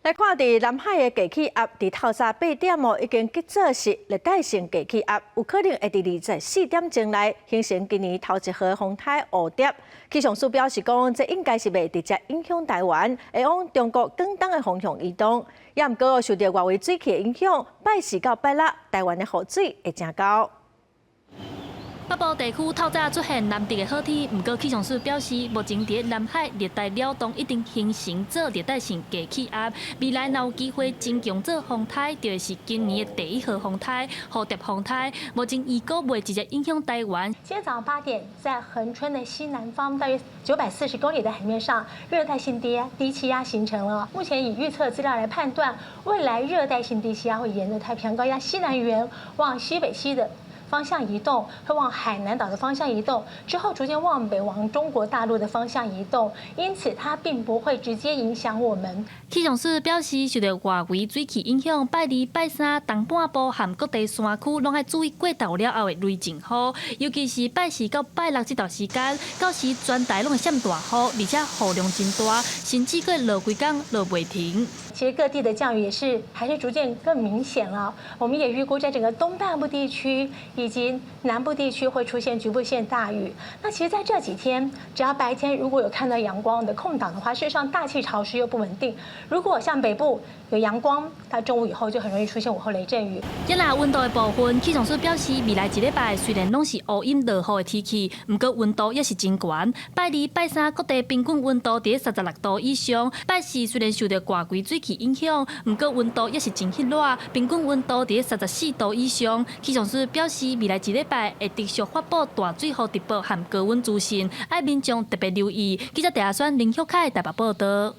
來看佇南海的低氣壓，佇透早8點哦，已經結做是熱帶性低氣壓，有可能會佇24點鐘內形成今年頭一號風颱蝴蝶。氣象署表示講，這應該是袂直接影響台灣，會往中國廣東的方向移動。也毋過受著外圍水汽的影響，拜四到拜六，台灣的雨水會誠厚。北部地區透早出現難得的好天，毋過氣象署表示，目前佇南海熱帶擾動已經形成做熱帶性低氣壓，未來若有機會增強做風颱，就會是今年的第一號風颱——蝴蝶風颱。目前預估袂直接影響台灣。今天早上8點，在恆春的西南方大約940公里的海面上，熱帶性低氣壓形成了。目前以預測資料來判斷，未來熱帶性低氣壓會沿著太平洋高壓西南緣往西北西的方向移動，會往海南島的方向移動，之後逐漸往北往中國大陸的方向移動，因此它並不會直接影響我們。氣象署表示，受著外圍水汽影響，拜二、拜三東半部和各地山區攏愛注意過晝了後的雷陣雨，尤其是拜四到拜六這段時間，到時全台攏會閃大雨，而且雨量真大，甚至閣落規工落袂停。其實各地的降雨也是還是逐漸更明顯了。我們也預估在整個東半部地區以及南部地區會出現局部性大雨。那其實在這幾天，只要白天如果有看到陽光的空檔的話，事實上大氣潮濕又不穩定。如果像北部有陽光，到中午以後就很容易出現午後雷陣雨。這若溫度的部分，氣象署表示，未來一禮拜雖然攏是烏陰落雨的天氣，毋過溫度也是真懸。拜二、拜三各地平均溫度佇36度以上。拜四雖然受著外圍水汽影響，毋過溫度也是真彼熱，平均溫度佇34度以上。氣象署表示，未來一禮拜會持續發布大水雨特報和高溫資訊，愛民眾特別留意。記者鄭阿選、林旭凱台北報道。